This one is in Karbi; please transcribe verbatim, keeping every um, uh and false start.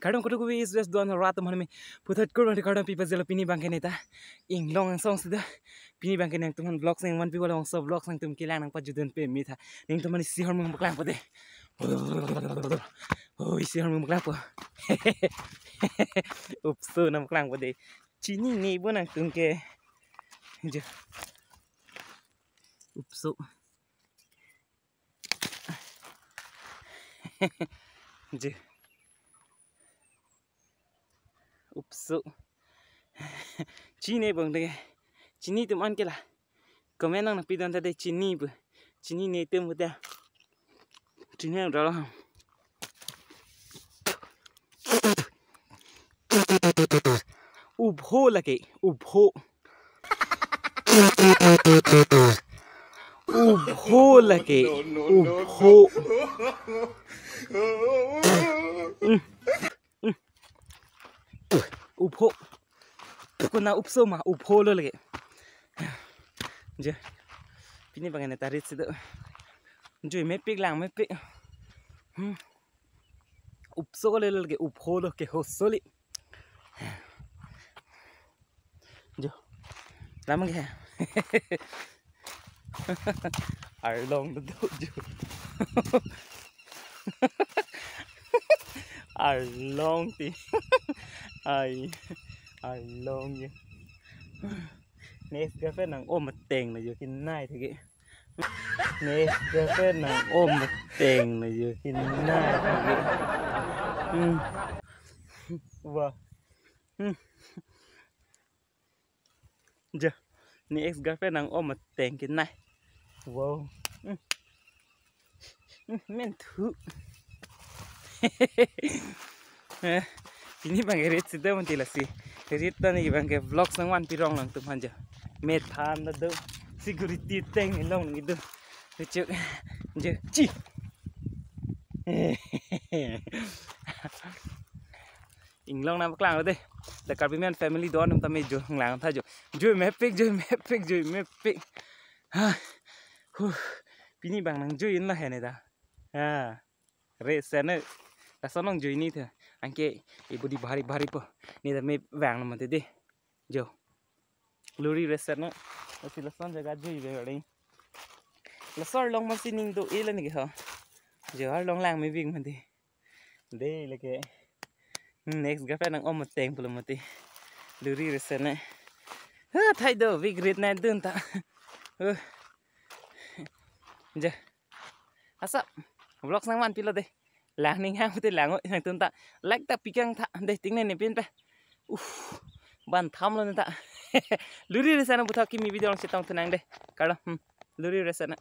Kardom kadokave, is best don rat teman mi. Puthot kurang di kardom pipa jelo pini abangke neta. Inglong angsong sida. Pini abangke nangtum aphan vlogs nangvanpi bala ongso vlogs nangtum kelang nangpajutdun peme tha. Nangtum aphan isi ahormu paklangpo dei. Oh, isi ahormu paklangpo. Upso nangpaklangpo dei. Chinine bo nangtum ke. Jo. Upso. Je. Upso. Chinine bang dei. Chini atum an ke la. Comment nangpidun tha dei, chini pu. Chinine atum pu ta. Chinine dolo. Upho lake, upho. Upho lake, upho. Mm. Mm. Upho. Kona upso ma, upho lo lake. Je. Pini abangke neta rit si do. Jui mepik lang mepik. Hmm. Upso ko lele lake, upho lo ke hosoli. Jo. Lam ke. Arlong do jo. Arlong ti. Ai. Arlong ye. Next girlfriend nang-om ateng lo jo kinai theke. Next girlfriend nang-om ateng lo jo kinai theke. Hmm. Wah. Hmm. Ja. Ne ex girlfriend nang-om ateng kinai. Wow. Hmm. Hmm, men thu. Eh, pini abangke rit si do mati lasi. Rit ta ne abangke vlogs nangvanpi rong nangtum aphan jo. Methan ta do. Security ateng ni long ni do. Lucu. Jo. Chi. Inglong nangpaklang dei. The Karbi Men family don atum tame jo nanglang tha jo. Jui mepik, jui mepik, jui mepik. Ha. Huh. Pini abang nangjui in la he ne ta. Ha. Resen ne. Lason nangjui ni the. Anke e body bhari bhari po. Ne ta me vang na mate dei. Jo. Luri resen ne. Lasi lason jaga jui be ring. Lason arlong masi ning do-e la ne ke ho. Jo arlong lang me bing mate. Dei lake. Hmm, next girlfriend nang-om ateng pulo mati. Luri resen ne. Ha, thai do, big rit na dun ta. Uh. Ja. Asap. Vlogs nangvanpi lo dei. Lang ning hang puti lang-o nangtum ta. Like ta pi kang tha. Dei ting ne ne pin pe. Uh. Ban tham lo ne ta. Luri resen ne puthot kimi video along chetong thu nang dei. Kardom. Hmm. Luri resen ne.